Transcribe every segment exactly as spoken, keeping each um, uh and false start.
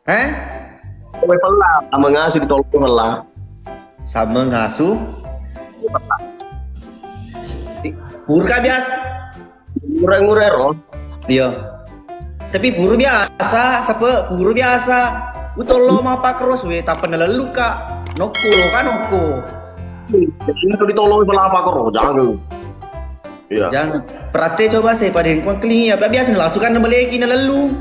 Eh? Tollo pella, sama ngasu di tollo pella. Sama ngasu? Pura biasa. Ngure-ngure ro. Iya. Tapi pura biasa, sape pura biasa. Utollo mapakro suwe tappa nalellu ka. Nokko lo ka nokko. Itu di tollo pella pakro, jangan. Iya. Jangan. Perate coba saya pada yang kuat keling ya. Biasa langsung kan nabeleki nalellu.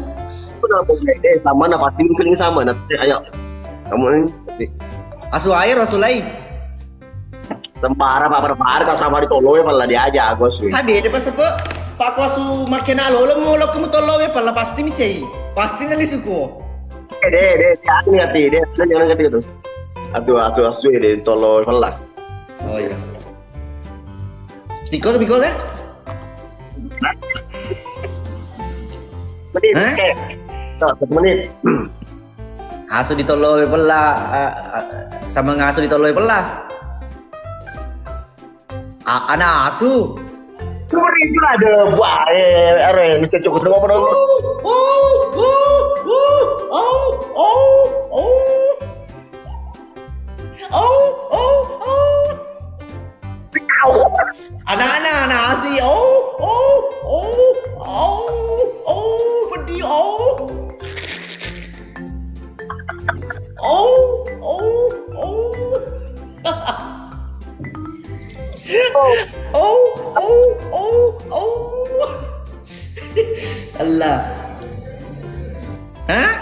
Udah boleh deh, sama na pasti mungkin sama na. Ayo. Kamu ini. Asu air, asu lai. Sempara, Pak, Pak, Pak, sama di tollo pella diajak aku sih. Ha, beda pas apa? Pak, aku asu makena lo, lo mau lo kamu tollo pella pasti micai. Pasti nali suku. Eh, deh, deh, jangan ngerti, deh, jangan ngerti itu. Aduh, aduh, asu deh, tollo pella. Oh iya. Piko, piko kan? Menit, Hah? Eh. Tuh, satu menit. Asu di tollo pella, eh, eh, sama ngasu di tollo pella. A-, ana asu. Cuma itu ada buah, eh, eh, eh, ini cukup dua apa dong? Oh, oh, oh, oh, oh, oh, oh. Oh, oh, oh. Anak-anak, anak asu. Oh, oh, oh, oh, oh, pedih, oh. Oh, oh, oh. Oh, oh, oh, oh. Allah. Hah?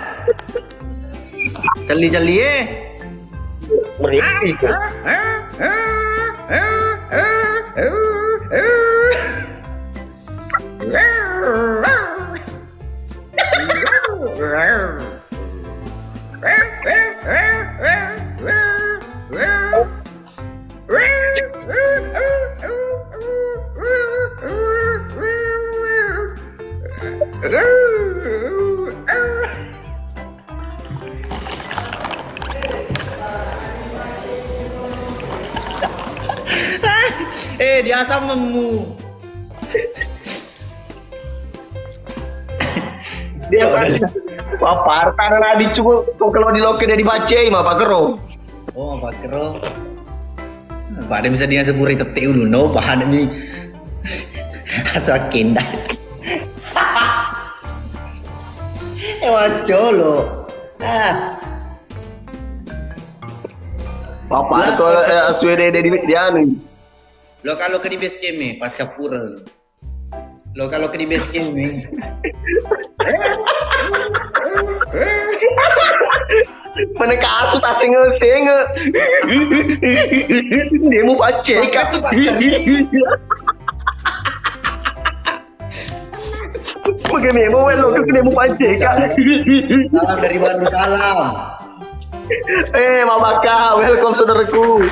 Cali-cali, eh? Merinding. Eh, dia sama mu. Dia kan. Wah, partan na dicu kok kalau di loke dia dibacai mah Pak Kero. Oh, Pak Kero. Pada bisa dia seburi tete ulu no, paham ni. Asu akenda. Eh, wacolo. Ah. Papa to, eh, asu de, de, di, di anu. Lo kalau ke di base camp, eh, pas capura. Lo kalau ke di base camp, eh. Mana kasu tak single-single. Dia mau paceka. Maka cepat pergi. Pakai memo, wel, lo kesini mau pancing, Kak. Salam dari Baru, salam. Eh, Mama Kak, welcome, saudaraku.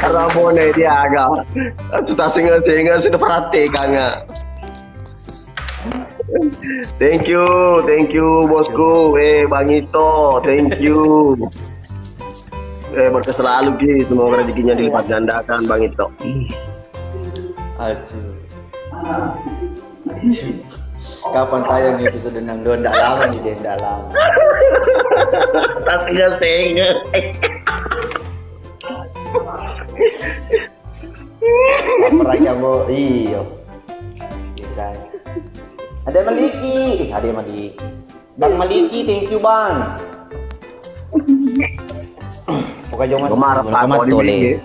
Ramone dia agak. Aduh, tak singa-singa sudah perhatikan, nggak? Thank you, thank you, bosku. Eh, Bang Ito, thank you. Eh, berkah selalu, Ki. Semoga rezekinya dilipat gandakan, Bang Ito. Aduh. Kapan tayang episode enam dua? Ndak lama nih, deh, ndak lama. Tapi nggak sengit. Apa lagi, Ambo? Iyo. Ada Maliki. Eh, ada Maliki. Bang Maliki, thank you, Bang. Pokoknya jangan Gemar sedih, apa, Bang, mau Matole. Dibeli?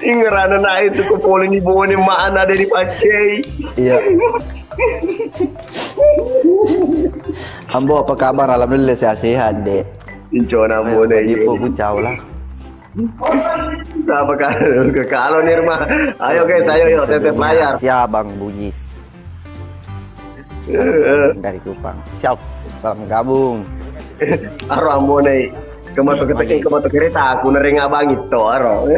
Ingerana na itu ko pole ni bone mana ada di pacei. Iya. Ambo, apa kabar? Alhamdulillah, sehat-sehat, Dek. Incona. Ayo, bone Pak Dipo, iya. Ku ciao lah. Apa kalau, kalau Nirma? Ayo, guys, ayo, yuk, tetep layar. Siap, Bang Bujis. Salam dari Kupang. Siap. Salam gabung. Aro Ambo nai. Kemato ketek, kemato kereta aku nereng abang itu, aro.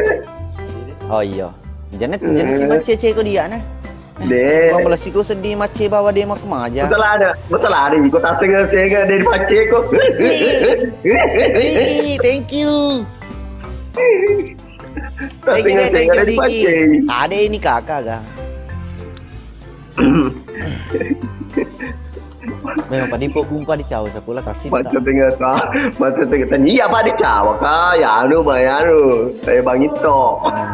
Oh iya. Janet, Janet si macece ko dia nah. Deh. Gua malah siko sedih mace bawa dia mau kemaja. Betul ada, betul ada. Iko tak sengaja dari mace ko. Thank you. Eh, gini, tengah-tengah tengah lagi. Dipancing. Ada ini kakak, ga? Memang panipu kumpa di cawa sekolah kasih. Macam tengah ta, macam tengah ta. Iya, Pak, di cawa, Kak. Ya, anu, Pak, ya, anu. Eh, Bang Ito. Hmm.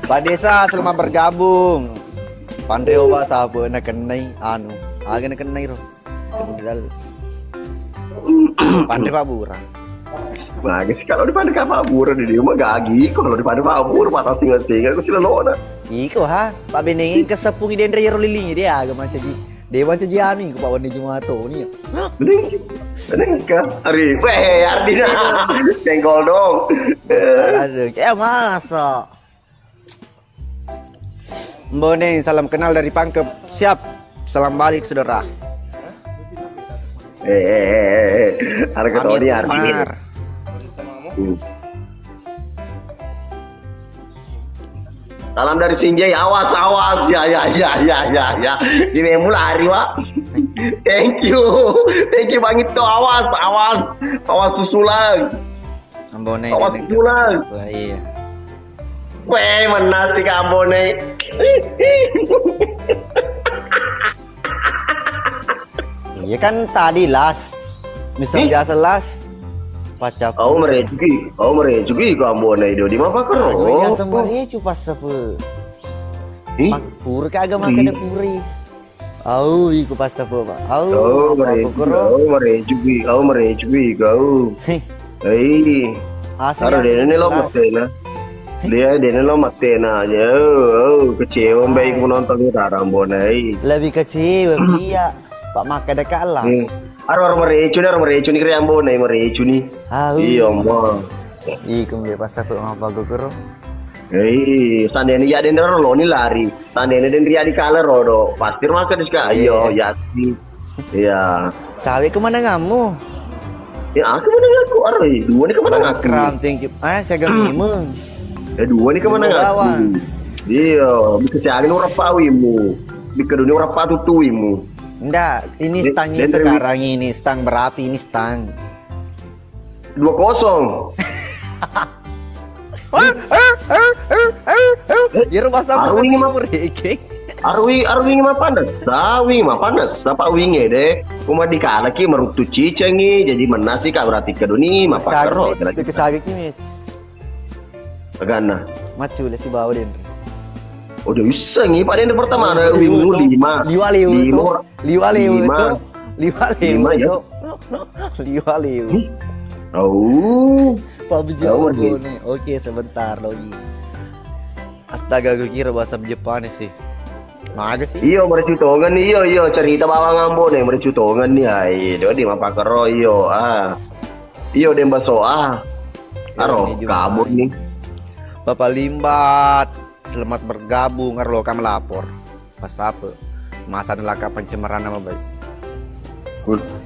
Pak Desa, selamat bergabung. Panreo, Pak, siapa nak kenai? Anu, aga nak kenai, ro? Modal. Panre Pak Bura. Bagus, kalau di Panre Pak Bura di dia mah gagi, kalau di Panre Pak Bura patah singa-singa, aku sila lona. Iko ha, Pak Beneng ke sepung denre yero lilingi dia aga mancaji. Dia mancaji anu, iko Pak Wandi Jumato ni. Hah? Beneng, beneng ke? Ari, weh, Ardina. Iya dong. Senggol dong. Aduh, kayak masa. Mbone, salam kenal dari Pangkep. Siap. Salam balik, saudara. Eh, eh, eh, eh, eh. Ada ketoni, Amir Ardi. Umar. Hmm. Salam dari Sinjai, awas, awas, ya, ya, ya, ya, ya, ya. Ini mulai hari, Wak. Thank you, thank you Bang Ito, awas, awas, awas susulan. Ambone. Awas susulan. Wah, iya. Weh, menasi Kak Ambone. Iya kan tadi las. Misal biasa las. Pacapu. Kau merejuki, kau merejuki, kau Ambone itu di mana kau? Aku biasa mereju pas apa? Ih. Pur kagak makan puri. Au, iko pasapu, Pak. Au, mereju, au, mereju, au, mereju, au. Hei. Hei. Asli, aro asli, dene lo kelas. Matena. Dia dene lo matena aja. Au, au, kecewa baik menonton kita Ambone. Lebih kecewa, iya. Pak maka dekat las. Hmm. Aro, aro merecu ni, aro merecu ni kere Ambone, merecu ni. Au. Iya, Mbak. Iko mbe pasapu apa gogoro? Hei, sandene ya dene lo ni lari. Tandene den ria di kala rodo. Pasti maka diska. Iya. Iyo, yasi. Iya. Sawe kemana kamu? Ya, aku mana aku? Aroi, dua ni kemana aku? Kram, thank you. Ah, saya gak mimeng. Eh, dua ni kemana aku? Bawang. Iya, bisa cari orang pawimu. Di keduni orang patutuimu. Ndak, ini stangnya sekarang ini, stang berapi ini stang. Dua kosong. Iyaro bahasa Arwing apa? Arwi, arwi mappanas. Arwi mappanas. Sapa winge de? Kuma dikalaki meruttu cicengi, jadi menasi ka berarti keduni mapakero. Sageki, sageki, Mic. Aganna. Macule si bawa den. Ojo issengi, Pak, den pertama ada wingu lima. Liwa liwa. Lima. Liwa liwa. Lima. Liwa liwa. Lima, ya. Liwa liwa. Au. Pak Bejo. Au, Pak Bejo. Oke, sebentar lagi. Astaga, gue kira bahasa Jepang sih. Maga sih? Iyo, merecu tongen ni, iyo, iyo, cerita bawang Ambone, merecu tongen ni, ai, do di mapakero, iyo, ah. Iyo, demba so, ah. Aro, kabur ni. Bapak Limbat, selamat bergabung, aro loka melapor. Pas apa? Masa nelaka pencemaran nama baik.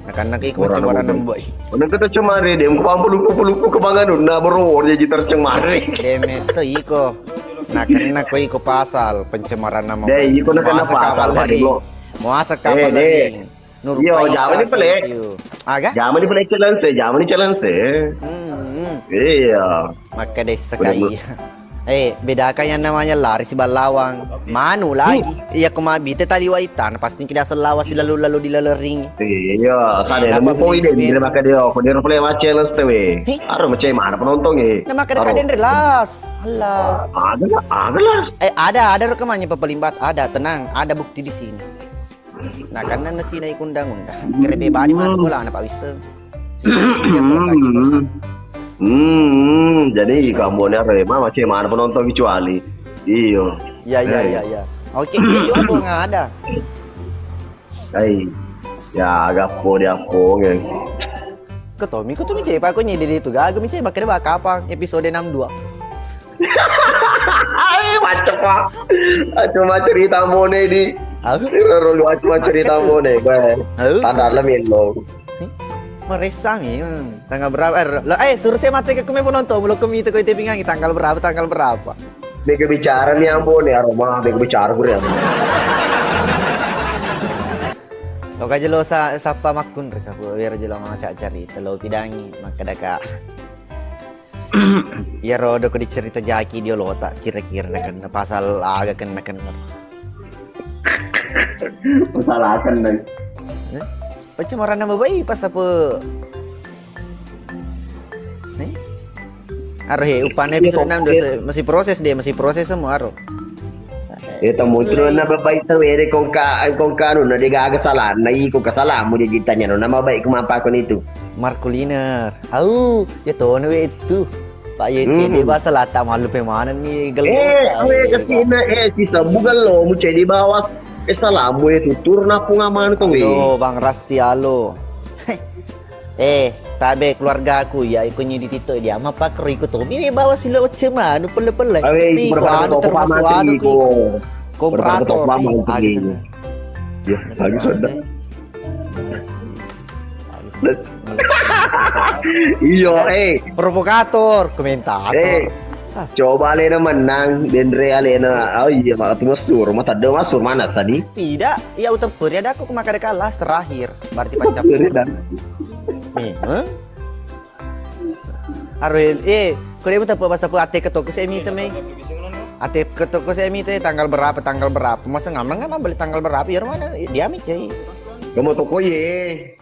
Nakan-nakan ikut pencemaran nama baik. Mana kata cemare dia, muka pampu lupu-lupu kebangan, nah, bro, jadi tercemare. Demet to iko. Nakan-nakan iko pasal pencemaran nama baik. Deh, iko nakan pasal lagi. Muasa kapal lagi. Iyo, jamani pale. Aga? Jamani pale challenge, jamani challenge. Hmm. Iya. Maka desa kai. Eh, bedakan yang namanya lari si ballawang. Manu lagi. Iya, ko mabite tali waitana pasti kita selawa si lalu-lalu di lalering. Iya, sana nemu poin deh, dia maka dia, ko dia play macam challenge tewe. Aro macam mana penonton eh. Nah, maka dekat den relas. Allah. Ada lah, ada lah. Eh, ada, ada rekamannya Papa Limbat, ada, tenang, ada bukti di sini. Nah, karena na Cina ikut undang-undang. Kira bebani matu bola anak Pak Wiseng. Hmm, jadi kamu ini Arema masih mana penonton kecuali. Iyo. Ya, ya, ya, ya. Oke, dia juga nggak ada. Hai. Ya, gapo dia po, geng. Kotomi, kotomi cepa ko nyede itu gaga mi cepa kede ba kapang episode enam dua. Ai, macam apa? Cuma cerita mone di. Aku? Iro lu cuma cerita mone, gue. Aku? Tanda lami lo. Maresang ya, tanggal berapa? Eh, lo, eh, suruh saya mati ke kumi penonton, lo kumi itu kau itu pingangi tanggal berapa, tanggal berapa? Mega bicara nih Ambone, aroma, mega bicara gue ya. Lo kaja lo sa, sapa makkun resa ku wero jelo maca carita lo pidangi makkadaka. Iyaro doko dicerita jaki diolota, kira-kira nakenna pasal aga kenna-kenna. Masalahkan dai. Pecah marana mabai pas apa? Nih. Aro he, upana episode enam masih proses deh, masih proses semua aro. Ya tamu itu na babai tau ere kongka kongka anu na degaga salah na iko kesalahanmu dia ditanya na nama baik kemapa kon itu. Markuliner. Au, ya tono we itu. Pak Ye hmm. Cede bahasa lata malu pemanen nih gelo. Eh, awe kasina eh sisa bukan lo mu cede bawa eh salamu itu turun aku ngamanu tuh we. Lo Bang Rasti alo. Eh, tabe keluargaku ya iko nyidi tito dia mapa kero iko tomi we bawa silo cemanu pelle-pelle. Awe iko anu termasuk anu iko. Komparator. Ya, bagus ada. Iyo, eh. Provokator, komentator. Eh, coba alena menang, denre alena. Oh iya, malah tuh masur, mata ada masur mana tadi? Tidak, ya utempur ya aku kemakan kalah terakhir. Berarti pancap. Nih, huh? Aro eh, kau dia tak bahasa apa ate ketok ke semi teme. Ate ketok ke semi te tanggal berapa, tanggal berapa? Masa ngamang ngamang beli tanggal berapa? Ya mana? Dia mi cai. Kamu toko ye.